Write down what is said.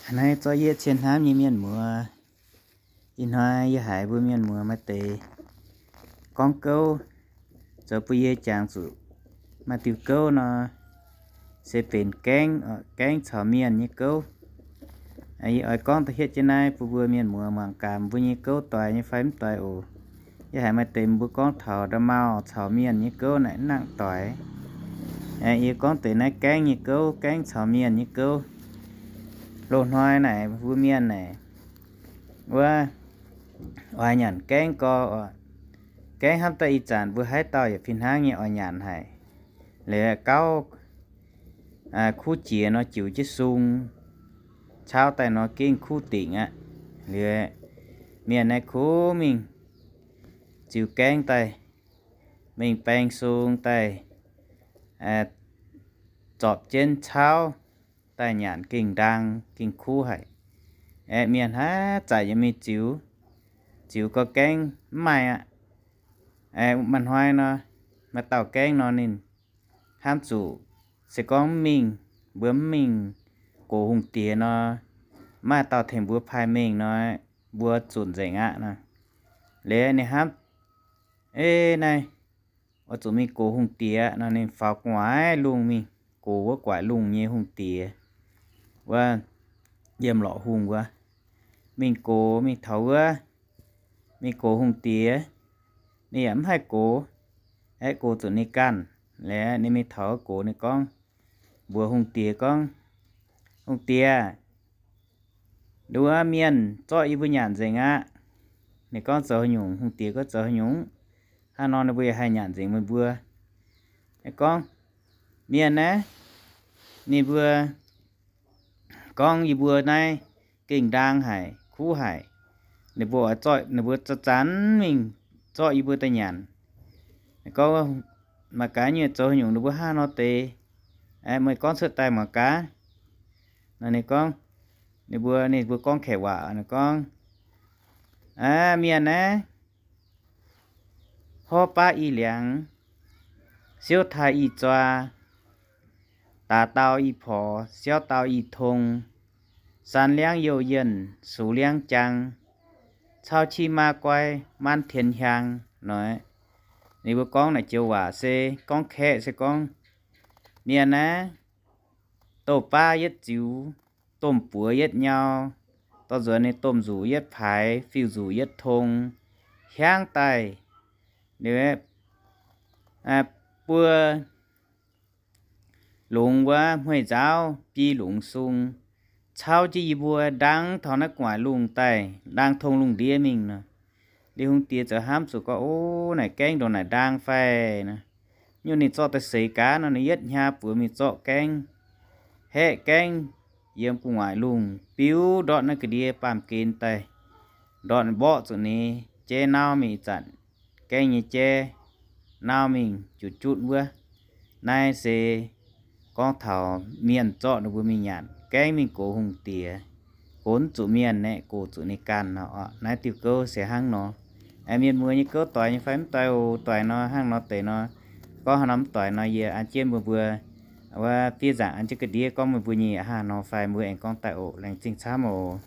Hnangv naaiv zorqv yie cien hnamv nyei mienh muoz, ih hnoi yie haiz mbuo mienh muoz maaih deix gorngv gouv, zoux bun yie jangx zuqc maaih diuh gouv nor, se benx gaengv, gaengv caux mienh nyei gouv. Yie oix gorngv da'hietv jienv naaiv bun mbuo mienh muoz mangc gaax mbuo nyei gouv doix nyei fai mv doix oc. Yie haiz maaih deix mbuo gorngv taux nda'maauh caux mienh nyei gouv naaic mv nangc doix. Yie gorngv deix naaiv gaengv nyei gouv, gaengv caux mienh nyei gouv. Loz-hnoi naaic mbuo mienh naaic wuov oix nyanc gaengv gorx, gaengv hnamv daaih ih zanc mbuo haaix dauh yaac fih hnangv nyei oix nyanc haic. Liuz gauv kuv jiex nor jiux jienv sung, cauv daaih nor gengh kuv dingc aqv. Liuz mienh naaiv kuv mingh ziux gaengv daaih, mingh baeng sung daaih, zorpc jienv cauv daaih nyanc gengh ndaang gengh kuv haic. Aeqv, mienh haaix zanc yaac mingh ziux, ziux gau gaengv mv maaih aqv. Maaih hnoi nor, maaih dauh gaengv nor ninh hnamv zuqc se gorngv mv mingh, mbuo mv mingh gox hungh diex nor, maaih dauh tengx mbuo paaix mengh nor, mbuo zunc nzengc aqv nor. Liuz ninh hnamv, ei naaiv oix zuqc mingh gox hungh diex nor, ninh faaux gu'nguaaic lungh mingh gox wuov gu'nguaaic lungh nyei hungh diex wuov, yiem lorqc hungh wuov, mingh gox mingh taux wuov, mingh gox hungh diex, ninh yaac mv haih gox, aeqv, gox zuqc ninh ganh. Liuz ninh mingh taux wuov gox ninh gorngv, mbuox hungh diex gorngv, Hungh diex, nduov mienh zorqv yie mbuo nyanc nzengc aqv. Ninh gorngv zoux haaix nyungc? Hungh diex gorngv zoux haaix nyungc? Hnangv nor ninh mbuo yaac haih nyanc nzengc meih mbuo? Ninh gorngv, mienh naaiv, ninh mbuo gorngv yie mbuo naaiv gengh ndaang haic, kuv haic. Ninh mbuo oix zorqv, ninh mbuo zanc-zanc mingh zorqv yie mbuo daaih nyanc. Ninh gorngv, mangc gaax nyei zoux haaix nyungc ninh mbuo hnangv nor deix. Meih gorngv cuotv daaih mangc gaax. Nor ninh gorngv, ninh mbuo, ninh mbuo gorngv kaeqv waac, ninh gorngv, Aav, mienh naaiv, horv baav i liangx, siouv taaih i zuaa, daax dau i porx, siauv dau i tong, san liangv youh yienh, sux liangv jaang, cauv qiv maa guai, maanv tien hiaang. Nor ninh mbuo gorngv naaic joux waac se gorngv kaeqv se gorngv, mienh naaiv, douh baav yietv ziux, domh buoz yietv nyau, dorh nzuonx ninh domh nzuqc yietv paaix, fiuv nzuqc yietv tong, hiaangv daaih, buo longx wuov hmueiv nzaauv biei longx sung, cauv jienv yie mbuo ndaang taux naaiv gu'nguaaic lungh daaih, ndaang tong lungh ndiev mingh nor. Liuz hungh diex ziouc hnamv zuqc gorngv, O, naaic gaengv ndongc naaic ndaang fai nor? Nyungc ninh zorqv daaih seix gaax nor, ninh yietv hnyaa buoz mingh zorqv gaengv, haeqv gaengv yiem gu'nguaaic lungh biux ndortv naaiv ga'ndiev baamh gen daaih, ndortv mborqv zuqc ninh jaiv nauv mingh ih zanc, gaengv nyei jaiv nauv mingh jutv-jutv wuov. Naaiv se gorngv taux mienh zorqv ninh mbuo mingh nyanc gaengv mingh gox hungh diex, gox mv zuqc mienh aeqv, gox zuqc ninh ganh nor. Naaiv diuh gouv se hnangv nor. Mienh muoz nyei gouv doix nyei fai mv doix oc? Doix nor hnangv nor deix nor. Gorngv haaix nor mv doix nor yie an jienv mbuo mbuo wuov fiev nzaangc an jienv ga'ndiev gorngv meih mbuo nyei hnangv nor fai mbuo aengx gorngv daaih oc. Laengz zingh camv oc.